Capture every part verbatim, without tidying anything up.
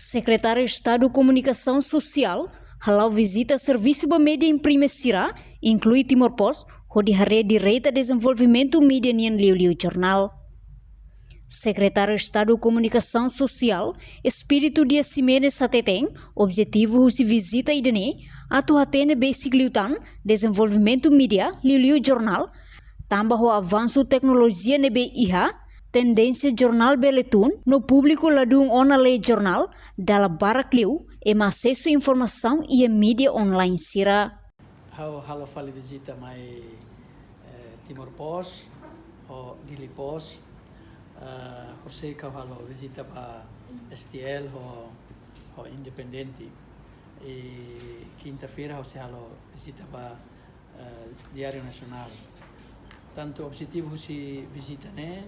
Sekretáriu Estadu Komunikasaun Sosiál hala'o vizita servisu ba mídia imprime sira, inklui Timor Post, hodi haree direta dezenvolvimentu mídia nian liuliu jornál. Sekretáriu Estadu Komunikasaun Sosiál, Espírito Dias Ximenes hateten, objetivu husi vizita ida-ne'e atu hatene besik liután dezenvolvimentu mídia liuliu jornál, tanba ho avansu teknolojia ne'ebé iha, tendénsia jornál bele tun no públiku ladún ona lee jornál, dala barak liu ema asesu informasaun iha mídia online sira. Ha'u halo fali vizita mai, eh, Timor Post, ho Dili Post, eh, horisehik ha'u halo vizita ba S T L, ho, ho Independente. I kinta-feira ha'u sei halo vizita ba, eh, Diário Nacional. Tantu objetivu husi vizita ne'e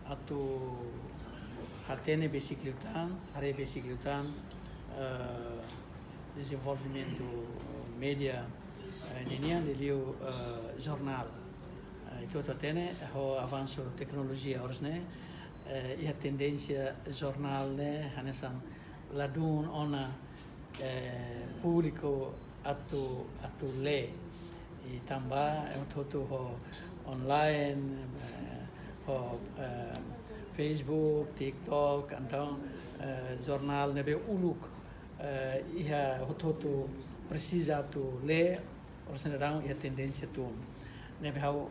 atu hatene besik liután, haree besik liután, eh, dezenvolvimentu mídia, eh, ninian liuliu, eh, jornál. Eh, ita hotu hatene ho avansu teknolojia oras ne'e, eh, iha tendénsia jornál ne'e hanesan ladún ona, eh, públiku atu, atu lee. I tanba, eh, hotu-hotu ho online, eh, ho, eh, Facebook, TikTok, entaun, eh, jornál ne'ebé uluk, eh, iha hotu-hotu presiza atu lee, oras ne'e daudaun iha tendénsia tun. Ne'ebé ha'u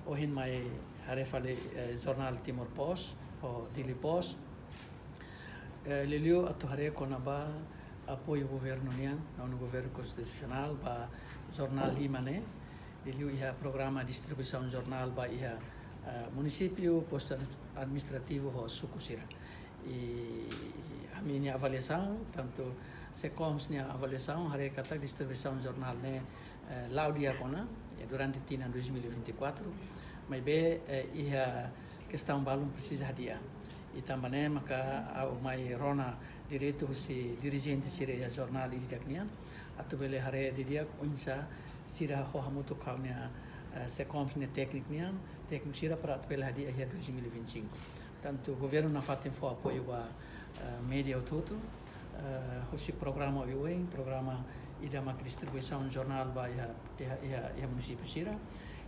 ohin mai haree fali, eh, jornál Timor Post, ho Dili Post. Eh, liuliu atu haree kona-ba apoiu governu nian, no governu konstitusionál ba jornál lima ne'e, liuliu iha programa distribuisaun jornál ba iha, eh, munisípiu, postu administrativu ho suku sira. I ami-nia avaliasaun, tantu SEKOMS nia avaliasaun, haree katak distribuisaun jornál ne'e, eh, la'o di'ak ona, eh, durante tinan dois mil e vinte e quatro, maibé, eh, iha kestaun balun presiza hadi'a. I tanba ne'e maka ha'u mai rona diretu husi dirijente sira iha jornál ida-idak nian, atu bele haree didi'ak oinsá sira ho hamutuk ho ha'u-nia, eh, SEKOMS nia tékniku nian, tékniku sira para atu bele hadi'a iha dois mil e vinte e cinco. Tantu governu nafatin fó apoiu ba, eh, mídia hotu-hotu, eh, husi programa oioin, programa ida mak distribuisaun jornál ba iha, iha, iha, iha munisípiu sira,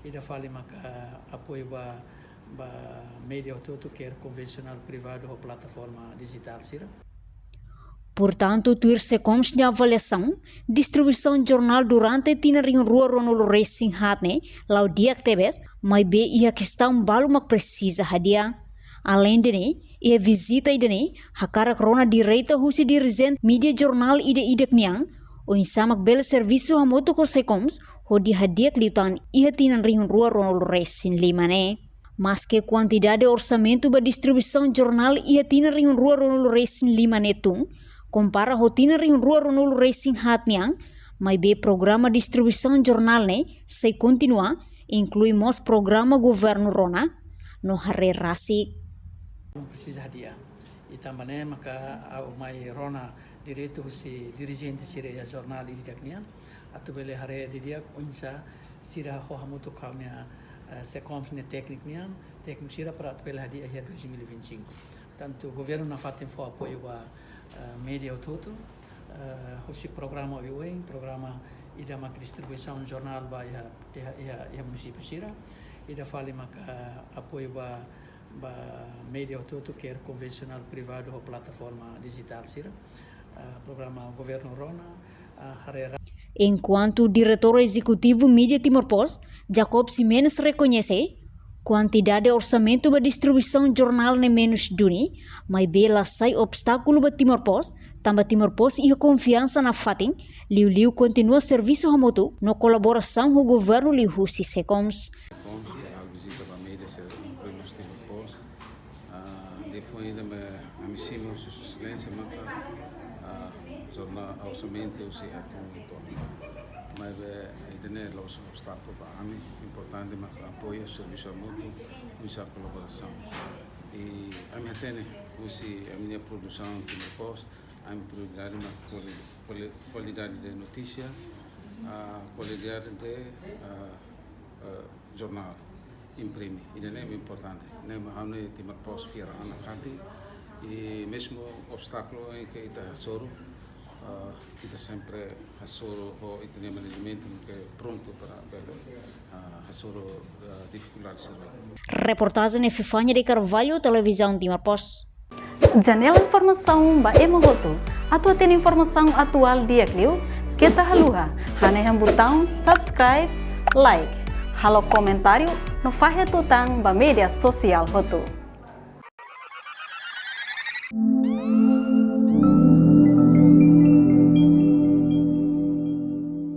ida fali maka apoiu ba, ba mídia hotu-hotu, ker konvensionál, privadu ho plataforma dijitál sira. Portantu, tuir SEKOMS nia avaliasaun, distribuisaun jornál durante tinan rihun rua ruanulu resin haat ne'e la'o di'ak tebes, maibé iha kestaun balu mak presiza hadi'a. Aleinde ne'e, iha vizita ida-ne'e hakarak rona direta husi dirijente mídia jornál ida-idak nian, oinsá mak bele servisu hamutuk ho SEKOMS hodi hadi'ak liután iha tinan rihun rua ruanulu resin lima ne'e. Maske kuantidade orsamentu ba distribuisaun jornál iha tinan rihun rua ruanulu resin lima ne'e tun, kompara ho tinan rihun rua ruanulu resin haat nian, maibé programa distribuisaun jornál ne'e sei kontinua, inklui mós programa governu rona, no haree rasik. Presiza hadi'a. I tanba ne'e maka ha'u mai rona diretu husi dirijente sira iha jornál ida-idak nian, atu bele haree didi'ak oinsá sira ho hamutuk ho ha'u-nia, eh, SEKOMS nia tékniku nian, tékniku sira para atu bele hadi'a iha dois mil e vinte e cinco. Tantu governu nafatin fó apoiu ba, eh, mídia hotu-hotu, eh, husi programa oioin, programa ida mak distribuisaun jornál ba iha, iha, iha, iha munisípiu sira, ida fali maka, eh, apoiu ba, ba mídia hotu-hotu, ker konvensionál, privadu ho plataforma dijitál sira, eh, programa governu rona, eh, haree ra- Enkuantu Diretór Ezekutivu Mídia Timor Post, Jacob Ximenes rekoñese, kuantidade orsamentu ba distribuisaun jornál ne'e menus duni, maibé la sai obstákulu ba Timor Post, tanba Timor Post iha konfiansa nafatin, liuliu kontinua servisu hamutuk no kolaborasaun ho governu liuhusi SEKOMS. SEKOMS, ha'u vizita ba mídia sira, inklui mós Timor Post. Ah, depois ida-ne'e ami simu Sua Exelénsia maka, ah, jornál orsamentu husi hatun itu. Maibé, eh, ida-ne'e la'ós obstákulu ba ami, importante maka apoiu, servisu hamutuk, husi kolaborasaun. I ami hatene, husi ami-nia produsaun Timor Post, ami prioridade mak kuali-, kuali-, kualidade de notísia, ah, kualidade de, ah, eh, jornál imprime. Ida-ne'e importante. Ne'e mak ha'u-nia Timor Post fiar an nafatin. E mesmu obstákulu ne'ebé ita hasoru, ah, ita sempre hasoru ho ita-nia manajementu ne'ebé prontu para bele, ah, hasoru, ah, difikuldade sira. Reportajen Epifania de Carvalho, Televizaun Timor Post. Janela informasaun ba ema hotu. Atu hatene informasaun atuál di'ak liu, keta haluha hanehan butaun subscribe, like, halo komentáriu no fahe tutan ba média sosiál hotu.